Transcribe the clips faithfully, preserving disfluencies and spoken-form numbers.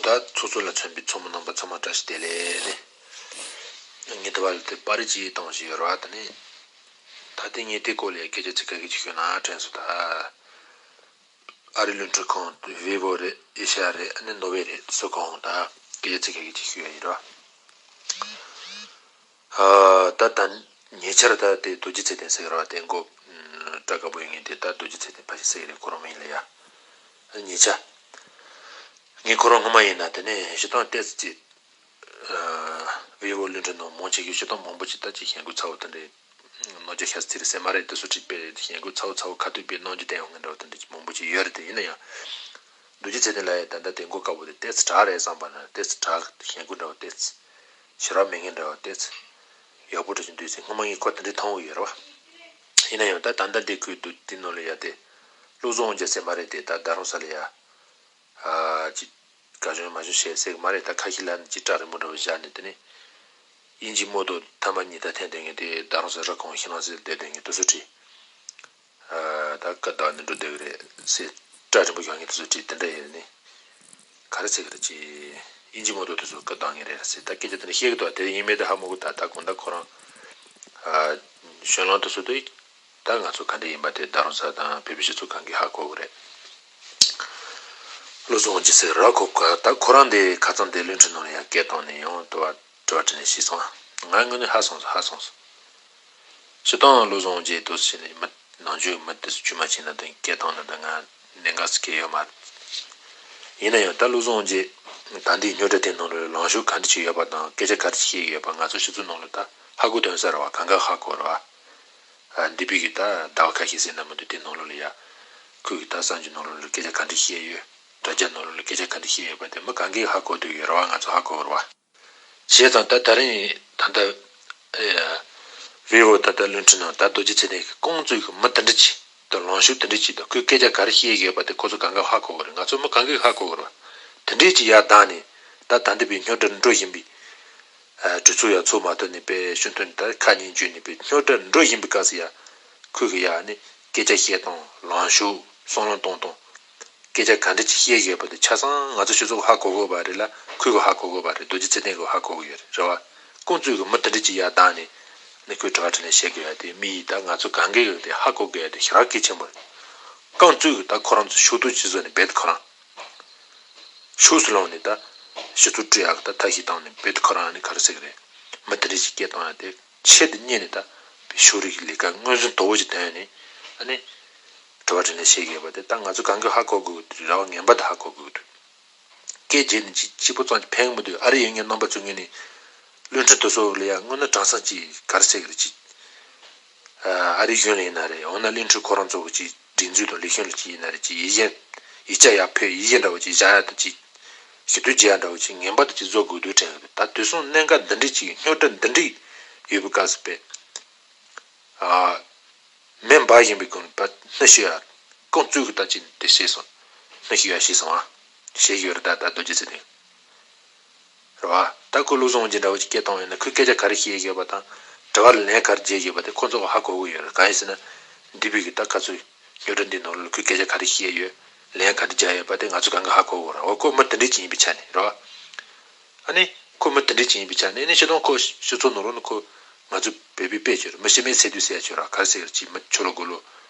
ད་ཚོགས་གཙོ་ལ་མཚོན་པའི་ཚོགས་མི་རྣམ་པ་ཚང་མ་བཀྲ་ཤིས་བདེ་ལེགས་ནི། ངས་འདི་བར་དུ་པར་རིས་ཅིག་བཏང་བཞིན་ཡོད་རེད་བ། ད་ནི་ད་ལྟ་ངས་དེ་སྐོར་ལ་སྐད་ཆ་ཚིག་ཁ་ཤས་ཅིག་ཤོད་ན་དྲན་སོང་། ད་ཨ་རི་བློན་ཁྲི་ཁོང་ཝེ་བོ་རེད། ཨེ་ཤ་ཡ་རེད། ཨ་ནི་ནོར་ཝེ་རེད། སུ་གང་ད་སྐད་ཆ་ཚིག་ཁ་ཤས་ཅིག་ཤོད་ཡ་ཡིན་རེད་བ། ཨ། ད་ད་ཉེ་ཆར་ད་དེ་རྡོ་རྗེ་ཚེ་བརྟན་ཟེར་གི་རེད་བ། དེ་མགོ་སྐྲ་དཀར་པོ་ཡིན་མཁན་དེ། ད་རྡོ་རྗེ་ཚེ་བརྟན་ཕལ་ཆེར་ཟེར་གི་རེད། ཁོ་རང་མིང་ལ་ཡ། ཨ། ཉེ་ཆར་ངས་ཁོ་རང་སྔོན་མ་ཡིན་ན་དེ་ནས་ཞེ་སྡང་ཏོག་ཙམ་ཅིག་ཨ། ཝེ་བོ་བློན་ཁྲི་ནང་མང་ཆེ་གི་ཞེ་སྡང་མང་པོ་ཅིག་ད་ཅིག་ཞེན་ཁུལ་ཚ་བོ་དེ་འདྲའི་རྣམ་འགྱུར་ཤ་ཚ་རེད་ཟེར་མ་རེད། དེ་ཚོ་ཅིག་དཔེ་ཞེན་ཁུལ་ཚ་བོ་ཚ་བོ་ཁ་ཐུག་པའི་རྣམ་འགྱུར་བསྟན་ཡོང་མཁན་འདྲ་བོ་དེ་འདྲ་ཅིག་མང་པོ་ཅིག་ཡོད་རེད། དེ་ཡིན་ན་ཡང་རྡོ་རྗེ་ཚེ་བརྟན་ལགས་ཡ་ད་ལྟ་དེ་མགོ་དཀར་པོ་དེ་ཏོག་ཙམ་དྲག་རེད་བསམ་པ་ན། ཏོག་ཙམ་དྲག་ཞེན་ཁུལ་འདྲ་བོ་ཏོག་ཙམ་ཞེ་དྲག་མེད་མཁན་འདྲ་བོ་ཏོག་ཙམ་ཡག་པོ་འདྲ་ཅིག་འདུག་ཟེར་སྔོན་མ་ངས་ཁོ་དེ་འདྲ་མཐོང་གི་ཡོད་རེད་བ། ཡིན་ན་ཡང་ད་ད་ལྟ་འདི་ཁུལ་དུ་དེ་ནང་ལ་ཡ་དེ་བློ་བཟང་དབང་རྒྱལ་ཟེར་མ་རེད། དེ་ད་རྡ་རམ་ས་ལ་ཡ། ཨ། ཅིག་དགའ་ཞོན་མ་ཞོན་བྱས་ཟེར་གི་མ་རེད། ད་ཁ་ཤས་ལ་ནི་ཅིག་སྐྲ་རིང་པོ་འདྲ་བོ་བཞག་ནས་དེ་ནས་དབྱིན་ཇིའི་མོ་ཏོ་ཐ་མ་གཉིས་ད་འཐེན་བསྡད་མཁན་དེ། རྡ་རམ་ས་རི་ཁོངས་ཤིང་ནང་སྲིད་བསྡད་བསྡད་མཁན་དེ་ཚོ་ཁྲིད། ཨ། ད་སྐད་བརྡ་ནི་འགྲོ་བསྡད་གི་རེད་ཟེར། སྐྲ་རིང་པོ་བཞག་མཁན་དེ་ཚོ་ཁྲིད། དེ་འདྲ་ཡིན་ནི་ག་རེ་ཟེར་གི་རེད། ཅིག་དབྱིན་ཇིའི་མོ་ཏོ་དེ་ཚོ་སྐད་བརྡ་ངན་རེད་ཟེར། ད་སྐད་ཆ་དེ་འདྲ་བཤད་གི་འདུག་དེ་ཡིན་མིན་དེ་ཧ་མ་གོ། ད་ད་དགོང་དག་ཁོ་རང་ཨ། གཞོན་ལམ་དེ་ཚོ་དེ། ད་ང་ཚོ་ག་འདྲ་ཡིན་པ་དེ་རྡ་རམ་ས་དང་བོད་པའི་སྤྱི་ཚོགས་གང་གིས་ཧ་གོ་གི་རེད། བློ་བཟང་དབང་རྒྱལ་ཟེར་ར་ཁོ་ག་ད་ཁོ་རང་དེ་ཁ་སང་དེ་བློན་ཁྲི་ནང་ལ་ཡང་སྐད་བཏང་ནས་ཡང་དྲི་བ་དྲི་བ་དྲིས་ལན་བྱས་སོང་། ང་དངོས་གནས་ཧ་སོང་སོང་། ཧ་སོང་སོང་། སྤྱིར་བཏང་བློ་བཟང་དབང་རྒྱལ་དེ་ཚོ་བྱས་ནས་མི་ནམ་རྒྱུན་མི་དེ་ཚོ་དཀྱུས་མ་བྱས་ན་དང་སྐད་བཏང་ན་ད་ང་གནད་འགག་ཟེར་གྱི་ཡོད་མ་རེད། ཡིན་ན་ཡང་ད་བློ་བཟང་དབང་རྒྱལ་ད་འདིའི་རྙོག་དྲ་དེ་ནང་ལ་ལངས་ཕྱོགས་ག་འདྲ་ཅིག་ཡོད་པ་དང་སྐད་ཆ་ག་རེ་བཤད་ཡོད་པ་ང་ཚོ་སྤྱི་ཚོགས་ནང་ལ་ད་ཧ་གོ་དོན་ས་རེད་བ། གང་ག་ཧ་གོ་རེད་བ། ཨ། འདི་པའི་གི་ད་ཟླ་བ་ཁ་ཤས་ཟིན་ན་མི་འདུག་དེ་ནང་ལོགས་ལ་ཡ། ཁོས་གི་ད་གསར་འགྱུར་ནང་ལོགས་ལ་སྐད་ཆ་ག་འདྲ་བཤད་ཡོད། དྲ་རྒྱ་ནང་ལོགས་ལ་སྐད་ཆ་ག་འདྲ་བཤད་ཡོད་པ་དེ་མི་གང་གིས་ཧ་གོ་བསྡད་ཡོད་རེད་བ། ང་ཚོ་ཧ་གོ་གི་རེད་བ། བྱས་ཙང་ད་ད་རིང་ད་ལྟ་ཨེ། ཝེ་བོ་ད་ལྟ་བློན་ཁྲི་ནང་ད་རྡོ་རྗེ་ཚེ་བརྟན་གི་ཁོང་ཚོའི་གི་མི་དེ་འདྲ་ཅིག་ད་ལངས་ཕྱོགས་དེ་འདྲ་ཅིག་དང་ཁོས་སྐད་ཆ་ག་རེ་བཤད་ཡོད་པ་དེ་ཁོ་ཚོ་གང་གིས་ཧ་གོ་གི་རེད། ང་ཚོ་མི་གང་གིས་ཧ་གོ་གི་རེད་བ། དེ་འདྲ་ཅིག་ཡར་བཏང་ནས་ད་ད་འདི་པའི་རྙོག་དྲ་འགྲོ་བཞིན་པའི། ཨ། གྲོས་ཚོགས་ཡར་ཚོགས་མ་ཐུབ་ནས་པའི་ཤུན་ཐོན་ད་ཁ་ཉིན་བརྗོད་ནས་པའི་རྙོག་དྲ་འགྲོ་བཞིན་པའི་སྐབས་སུ་ཡ། ཁོས་གི་ཡ་ནི་སྐད་ཆ་བཤད་སྟངས་ལངས་ཕྱོགས་བསམ་བློ་གཏོང་སྟངས། སྐད་ཆ་ག་འདྲ་ཅིག་བཤད་ཡོད་པ་དེ་ཆ་ཚང་ང་ཚོ་སྤྱི་ཚོགས་ཧ་གོ་དགོས་པ་རེད་ལ་ཁོས་གི་ཧ་གོ་དགོས་པ་རེད། རྡོ་རྗེ་ཚེ་བརྟན་གི་ཧ་གོ་གི་ཡོད་རེད་རེད་བ། ཁོང་ཚོས་གི་མི་དེ་འདྲ་ཅིག་ཡར་བཏང་ནས་ནི་ཁོས་དྲི་བ་དྲིས་ལན་བྱེད་དགོས་ཡ་དེ་མི་ཡིས་ད་ང་ཚོ་གང་གི་ཡོད་དེ་ཧ་གོ་དགོས་ཡ་དེ་ཞེ་དྲག་གལ་ཆེན་པོ་རེད། ཁོང་ཚོས་གི་ད་ཁོ་རང་ཚོ་ཕྱོགས་གཏོགས་བྱེད་བཟོ་ནས་རྦད་དེ་ཁོ་རང་ཕྱོགས་སུ་ལངས་ནས་ད་སྤྱི་ཚོགས་སྐྲུན་ཡག་གི་ད་ཐབས་ཤེས་བཏང་ནས་རྦད་དེ་ཁོ་རང་ནི་ག་རེ་ཟེར་གི་རེད། མི་དེ་འདྲ་ཞིག་སྐད་བཏང་ཡ་དེ་ཆེད་དུ་གཉེར་ནས་ད་ཕྱོགས་རིས་ཀྱི་ལས་ཀ་མངོན་གསལ་དོད་པོ་ཞིག་བཏོན་ནས་ཨ་ནི་དྲི་བ་དྲིས་ལན་བྱེད་དགོས་པ་དེ་ད་ང་ཚོ་གང་གི་ཧ་གོ་དགོས་ཀྱི་འདུག་རེ་བ་ངན་པ་དེ་ཧ་གོ་དགོས་ཀྱི་འདུག་སྐད་རྒྱབ་ནས་ཅིག་གཅིག་པོ་ཙམ་གྱིས་ཕན་གི་མི་འདུག་ཨ་རི་ཡོད་མཁན་རྣམ་པ་ཚོའི་ངོས་ནས་བློན་ཁྲི་དེ་ཚོ་ལ་ཡ་དངོས་གནས་དྲང་གནས་ཅིག་ག་རེ་ཟེར་གི་རེད། ཅིག་ཨ་རི་གཞུང་ལ་ཡིན་ན་རེད། འོ་ན་བློན་ཁྲི་ཁོ་རང་ཚོ་གི་ཅིག་སྒྲིག་འཛུགས་དང་ལས་ཁུངས་ལ་ཅིག་ཡིན་ན་རེད། ཅིག་ཡིག་ཆ་ཡག་ཕེབས་ཡིག་ཆ་འདྲ་བོ་ཅིག་བཞག་ཡ་དང་ཅིག་ཞུ་གཏུག་བྱེད་ཡ་འདྲ་བོ་ཅིག་ངན་པ་དང་ཅིག་བཟོ་དགོས་འདུག་དྲན་གི་འདུག་ད་དུས་སང་གནད་འགག་འདི་འདྲས་ཅིག་རྙོག་དྲ་འདི་འདྲས་ཡོད་པའི་སྐབས་སུ་པས་ཨ་མེ་འབར་བཞིན་པའི་སྒང་ལ་ཕར་སྣུ་ཞུ་ཡ་ཁོང་ཚོས་གི་ད་ཅིག་འདི་བྱས་སོང་། སྣུ་ཞུ་ཡ་བྱས་སོང་ཨ། བྱས་ཡོད་རེད། ད་ད་རྡོ་རྗེ་ཚེ་བརྟན་རེད་བ། ད་ཁོས་བློ་བཟང་དབང་རྒྱལ་འདྲ་བོ་ཅིག་སྐད་བཏང་ཡོད་ན་ཁོས་སྐད་ཆ་ག་རེ་བཤད་ཡོད་པ་དང་དྲི་བ་ལ་ལན་ག་རེ་བརྗེས་ཡོད་པ་དེ་ཁོ་ཚོ་གི་ཧ་གོ་གི་ཡོད་རེད། གང་ཡིན་ཟེར་ན་འདི་པའི་གི་ད་ག་ཚོད་རྙོག་དྲ་འདི་ནང་ལ་ཁོས་སྐད་ཆ་ག་རེ་བཤད་ཡོད། ལན་ག་རེ་རྒྱག་ཡོད་པ་དེ་ང་ཚོ་གང་ག་ཧ་གོ་གི་རེད། འོ་ཁོ་མི་དེ་འདྲས་ཅིག་ཡིན་པའི་ཆ་ནས་རེད་བ། ཨ་ནི་ཁོ་མི་དེ་འདྲས་ཅིག་ཡིན་པའི་ཆ་ནས་ཨ་ནི་སྤྱིར་བཏང་ཁོ་སྤྱི་ཚོགས་ནང་ལོགས་ནས་ཁོ་ང་ཚོ་བོད་པའི་དཔེ་བྱས་རེད། མི་ཤི་མེད་ཚེ་སྡུག་ཟེར་ཡ་ཆོས་ར་ག་རེ་ཟེར་གི་རེད། ཅིག་མི་ཆོས་ལ་དགོས་ལོ།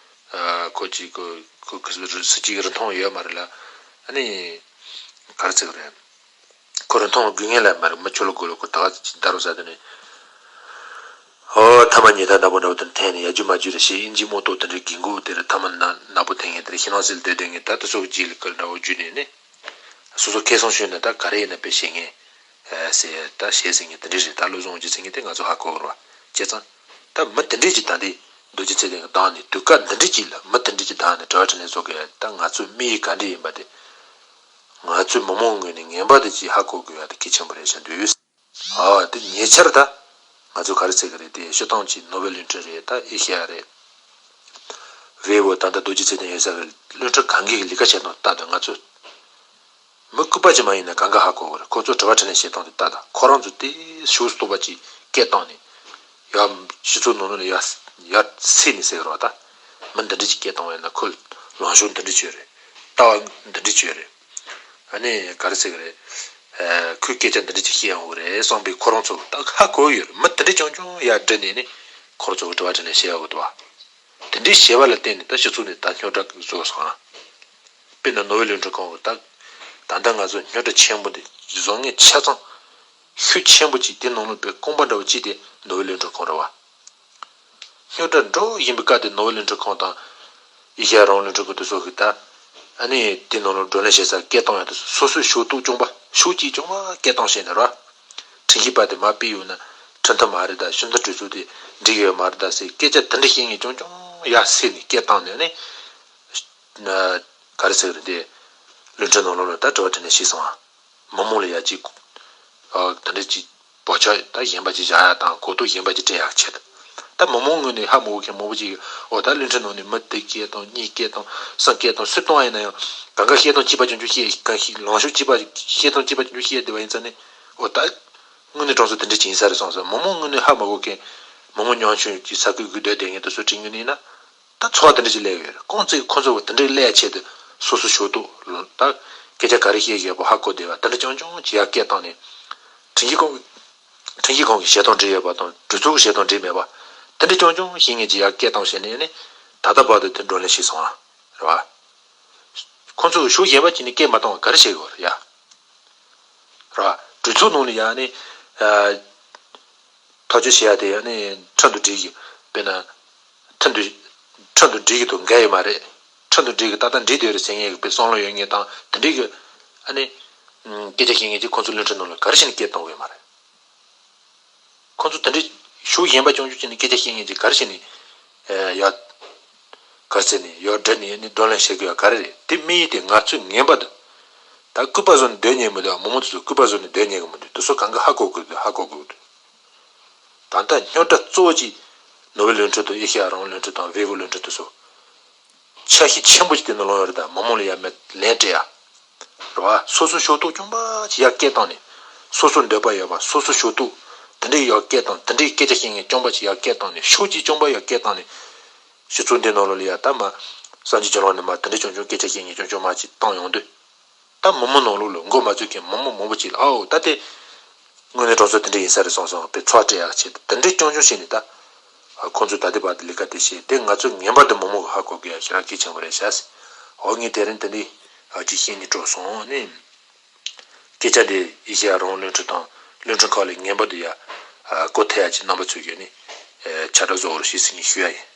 ཨ་ཁོ་ཅིག་ཁོ་ཁོ་ཁོ་སུ་ཅིག་རིན་ཐང་ཡོད་མ་རེད་ལ། ཨ་ནི་ག་རེ་ཟེར་གི་རེད། ཁོ་རིན་ཐང་དགོས་ངེས་ལ་མ་རེད། མི་ཆོས་ལ་དགོས་ལོ། ཁོ་ད་ག་ཅིག་ད་རུང་ཟ་དེ་ནས། ཨོ་ཐ་མ་ཉེས་ཐག་ནག་པོ་འདྲ་བོ་དེར་འཐེན་ནས་ཡ་རྒྱུ་མ་རྒྱུ་རེ་བྱེད། ཨིན་ཇིའི་མོ་ཏོ་དེ་འདྲའི་རྒན་གོག་དེར་ཐ་མ་ནག་ནག་པོ་འཐེན་མཁན་དེར་ཤིང་ནགས་སིལ་སྡོད་སྡོད་མཁན་ད་དེ་ཚོ་གི་རྗེས་ལ་སྐུལ་འདྲ་བོ་བརྒྱུད་ནས་ནི། སོ་སོ་ཁེ་བཟང་ཤོད་ན་ད་ག་རེ་ཡིན་ན་དཔེ་བྱེད་མཁན་ཟེར་ད་བྱེད་ཟེར་མཁན་དེ་འདྲ་རེད། ད་བློ་བཟང་དབང་རྒྱལ་ཟེར་མཁན་དེ་ང་ཚོ་ཧ་གོ་གི་རེད་བ། བྱས་ཙང་ད་མི་དེ་འདྲས་ཀྱིས་ད་འདི་རྡོ་རྗེ་ཚེ་བརྟན་གྱི་བདག་ནི་དུས་སྐབས་འདི་འདྲས་ཀྱི་ལ་མི་དེ་འདྲས་ཀྱི་བདག་ནི་དྲི་བ་དྲིས་ལན་བཟོ་དགོས་ཡ། ད་ང་ཚོའི་དམིགས་ཡུལ་ག་འདྲས་ཡིན་པ་དེ་ང་ཚོའི་མི་མང་ངོས་ནས་ངན་པ་དེ་ཅིག་ཧ་གོ་དགོས་ཡ་དེ་གལ་ཆེན་པོ་རེད་བཞིན་འདུག་ཨ་དེ་ཉེ་ཆར་ད་ང་ཚོ་ག་རེ་ཟེར་གི་རེད། དེ་སྤྱིར་བཏང་གི་ནོ་བེལ་གླིང་ཕྲན་རེད། ད་ཨེ་ཤེ་ཡ་རེད། ཝེ་བོ་ད་ལྟ་རྡོ་རྗེ་ཚེ་བརྟན་ཡོད་ས་གི་བློན་ཁྲི་གང་གི་ལས་ཀ་བྱེད་སྟངས་ལྟ་དང་ང་ཚོ་མི་སྐུད་པ་ཅིག་མ་ཡིན་ན་གང་ག་ཧ་གོ་གི་རེད། ཁོ་ཚོ་དྲི་བ་དྲིས་ལན་བྱེད་སྟངས་དེ་ལྟ་དང་ཁོ་རང་ཚོ་དེ་ཞུ་སྟོབས་པ་ཅིག་སྐད་བཏང་ནས་ཡར་སྤྱི་ཚོགས་ནང་ལོགས་ནས་ཡར་ཡར་སེ་ནས་ཟེར་གི་རེད་བ། ད་མི་འདི་འདྲ་ཅིག་སྐད་བཏང་བ་ཡིན་ན་ཁོ་ལངས་ཕྱོགས་འདི་འདྲ་ཅིག་ཡོད་རེད། ལྟ་བ་འདི་འདྲ་ཅིག་ཡོད་རེད། ཨ་ནི་ག་རེ་ཟེར་གི་རེད། ཨ་ཁོས་སྐད་ཆ་འདི་འདྲ་ཅིག་བཤད་ཡོང་གི་རེད་བསམ་པའི་ཁོ་རང་ཚོ་ད་ཧ་གོ་ཡོད་རེད། མི་དེ་འདྲ་རྐྱང་རྐྱང་ཡར་བསྒྲིགས་ནས་ནི་ཁོ་རང་ཚོ་གི་དྲི་བ་དྲིས་ལན་བྱེད་ཡག་གི་འདུག་བ། དེ་འདྲའི་བྱས་པ་ལ་བརྟེན་ནས་ད་སྤྱི་ཚོགས་ནས་ད་རྙོག་དྲ་བཟོས་སོང་ཨ། དཔེར་ན་ནོར་ཝེ་བློན་ཆེན་ཁོང་གི་ད་ད་ལྟ་ང་ཚོ་རྙོག་དྲ་ཆེན་པོ་འདི་བཟོ་མཁན་ཆ་ཚང་ཤུགས་ཆེན་པོ་ཅིག་དེ་ནང་ལ་དཔེ་རྐང་པ་འདྲ་བོ་ཅིག་དེ་ནོར་ཝེ་བློན་ཆེན་ཁོང་རེད་བ། རྙོག་དྲ་འགྲོ་བཞིན་པའི་སྐབས་དེ་ནོར་ཝེ་བློན་ཆེན་ཁོང་དང་ཨེ་ཤེ་ཡ་རང་དབང་བློན་ཆེན་ཁོང་དེ་ཚོ་གི་ད་ཨ་ནི་དེ་ནང་ལ་བགྲོ་གླེང་བྱེད་སར་སྐད་བཏང་ཡག་དེ་སོ་སོའི་ཕྱོགས་གཏོགས་རྐྱང་པ་ཕྱོགས་གཅིག་རྐྱང་པ་སྐད་བཏང་བྱས་ནས་ར། ཁྲིམས་ཞིབ་པ་དེ་མར་ཕུད་ཡོང་ན་ཁྲིམས་མཐུན་མ་རེད་ད། ཕྱི་འཐེན་གྲོས་ཚོགས་དེ་འགྲིག་ཡོད་མ་རེད་ད་ཟེར་སྐད་ཆ་དེ་འདྲ་བཤད་མཁན་རྐྱང་རྐྱང་ཡར་སེ་ནས་སྐད་བཏང་ནས་ནི་ག་རེ་ཟེར་གི་རེད་དེ། བློན་ཁྲིམས་ནང་ལོགས་ལ་ད་དྲི་བ་དྲིས་ལན་བྱས་སོང་ཨ། མི་མང་ལ་ཡ་གཅིག་ཨ་དེ་འདྲ་གཅིག་བག་ཆགས་ད་གཞན་པ་ཅིག་བཞག་ཡག་དང་གོ་རྟོགས་གཞན་པ་ཅིག་སྤྲད་ཡག་ཆེད་དུ། ད་མི་མང་ངོས་ནས་ཧ་མ་གོ་མཁན་མང་པོ་ཅིག་ཨོ་ད་བློན་ཁྲིམས་ནང་ནས་མི་དེ་སྐད་བཏང་གཉིས་སྐད་བཏང་གསུམ་སྐད་བཏང་སུས་བཏང་ཡིན་ན་ཡང་གང་ག་བཤད་སྟངས་གཅིག་པ་ཆུང་ཆུང་བཤད་གང་ཞིག་ལངས་ཕྱོགས་གཅིག་པ་བཤད་སྟངས་གཅིག་པ་ཆུང་ཆུང་བཤད་བསྡད་པ་ཡིན་ཙང་ནི་ཨོ་ད་དངོས་གནས་དྲང་གནས་དེ་འདྲ་ཅིག་ཡིན་ས་རེད་བསམ་སོང་། མི་མང་ངོས་ནས་ཧ་མ་གོ་མཁན་མི་མང་ཉམ་ཆུང་གི་ས་ཁུལ་གི་སྡོད་བསྡད་མཁན་དེ་ཚོ་དྲན་གྱི་ཡིན་ན། ད་ཚོར་བ་དེ་འདྲ་ཅིག་སླེབས་ཡོད་རེད། ཁོང་ཚོས་ཁོང་ཚོ་དེ་འདྲ་སླེབས་ཆེད་དུ་སོ་སོ་ཞོར་དུ་ད་སྐད་ཆ་ག་རེ་བཤད་བཞག་པ་ཧ་གོ་བསྡད་པ་དེ་འདྲ་རྐྱང་རྐྱང་ཅིག་ཡར་སྐད་བཏང་ནས་ཁྲིམས་ཞིབ་ཁང་ཁྲིམས་ཞིབ་ཁང་གི་བྱེད་སྟངས་འགྲིག་ཡོད་པ་དང་གྲོས་ཚོགས་ཀྱི་བྱེད་སྟངས་འགྲིག་མེད་པ་དེ་འདྲ་རྐྱང་རྐྱང་བཤད་མཁན་ཅིག་ཡར་སྐད་བཏང་བྱས་ནས་ནི་ད་ལྟ་བར་དུ་དེ་བགྲོ་གླེང་བྱས་སོང་ཨ། རེད་བ། ཁོང་ཚོས་ཕྱོགས་གཞན་པ་ཅིག་ནས་སྐད་མ་བཏང་བ་ག་རེ་བྱེད་དགོས་རེད་ཡ། རེད་བ། གྲོས་ཚོགས་ནང་ལ་ཡ་ནི་ཨ། ཐག་གཅོད་བྱེད་ཡ་དེ་ཡང་ནི་ཁྲིམས་དང་འགལ་གྱི་དཔེར་ན། ཁྲིམས་དང་ཁྲིམས་དང་འགལ་གྱི་དང་འགལ་ཡོད་མ་རེད། ཁྲིམས་དང་འགལ་གྱི་ཏག་ཏག་འགྲིག་བསྡད་རེད་ཟེར་མཁན་གྱི་དཔེ་བསམ་བློ་ཡོད་མཁན་དང་དེ་འདྲའི་གི་ཨ་ནི། སྐད་ཆ་བཤད་མཁན་གྱིས་ཁོང་ཚོ་བློན་ཁྲིམས་ནང་ལ་ག་རེ་བྱས་ནས་སྐད་གཏོང་གི་ཡོད་མ་རེད། ཁོང་ཚོ་དེ་འདྲའི་ཕྱོགས་གཞན་པ་རྐྱང་རྐྱང་བྱས་ནས་སྐད་ཆ་བཤད་མཁན་གྱིས་ག་རེ་བྱས་ནས་ཡ། ག་རེ་ཟེར་ནས་ཡར་བསྒྲིགས་ནས་ནི་བགྲོ་གླེང་བྱེད་དགོས་ཡ་ག་རེ་རེད། དེ་དམིགས་ཡུལ་དེ་ང་ཚོས་ངེས་པར་དུ། ད་སྐུད་པ་བཟོ་ནས་སྡོད་ཉན་མི་འདུག་མི་མང་དེ་ཚོ་སྐུད་པ་བཟོ་ནས་སྡོད་ཉན་གི་མི་འདུག་དེ་ཚོ་གང་ག་ཧ་གོ་དགོས་འདུག་ཧ་གོ་དགོས་འདུག་ད་ལྟ་རྙོག་དྲ་གཙོ་བོ་གཅིག་ནོར་ཝེ་བློན་ཁྲིམས་དང་ཨེ་ཤེ་ཡ་རང་དབང་བློན་ཁྲིམས་དང་ཝེ་གོ་བློན་ཁྲིམས་དེ་ཚོ། འཆར་གཞི་ཆེན་པོ་ཞིག་དེ་ནང་ལོགས་ཡོད་རེད། ད་མི་མང་ལ་ཡ་མེད་ལན་སྤྲད་ཡ། རེད་བ། སོ་སོ་ཕྱོགས་གཏོགས་རྐྱང་པ་ཞིག་ཡར་སྐད་བཏང་ནས། སོ་སོ་འདོད་པ་ཡོད་པ་སོ་སོ་ཕྱོགས་གཏོགས། དེ་འདྲའི་ཡར་སྐད་བཏང་དེ་འདྲའི་སྐད་ཆ་བཤད་མཁན་རྐྱང་པ་ཞིག་ཡར་སྐད་བཏང་ནས་ཕྱོགས་གཅིག་རྐྱང་པ་ཡར་སྐད་བཏང་ནས། སྤྱི་ཚོགས་འདི་ནང་ལོགས་ལ་ཡ་ད་མ། གསར་འགྱུར་བརྒྱུད་ལམ་ནས་མ་དེ་འདྲའི་རྐྱང་རྐྱང་སྐད་ཆ་བཤད་མཁན་རྐྱང་རྐྱང་མ་ཅིག་བཏང་ཡོང་དུས། ད་མི་མང་ནང་ལོགས་ལ་མགོ་མ་ཚོས་མཁན་མི་མང་མང་པོ་ཅིག་ལ་ཨའོ་ད་དེ། དངོས་གནས་དྲང་གནས་དེ་འདྲ་ཡིན་ས་རེད་བསམ་སོང་བའི་ཚོར་སྤྲད་ཡག་ཆེད་དུ་དེ་འདྲའི་རྐྱང་རྐྱང་བྱས་ནས་ད། ཁོང་ཚོས་ད་ལྟའི་བར་དུ་ལས་ཀ་དེ་བྱས་དེ་ང་ཚོས་ངེས་པར་དུ་མི་མང་གིས་ཧ་གོ་དགོས་ཡ་ཞེ་དྲག་གལ་ཆེན་པོ་རེད་ཤག་འོ་ངས་དེ་རིང་དེ་འདྲའི་ཅིག་བཤད་ནས་འགྲོ་སོང་ནི། སྐད་ཆ་དེ་ཨེ་ཤེ་ཡ་རང་དབང་བློན་ཁྲིམས་དང་བློན་ཁྲིམས་ཁག་ལ་ངེས་པར་དུ་ཡ། གོ་ཐོས་ཡ་ཅིག་རྣམ་པ་ཚོས་ཀྱིས་ནི། ཁྱབ་བསྒྲགས་བཟོ་རོགས་ཞེས་ཟེར་ནས་ཞུ་ཡ་ཡིན།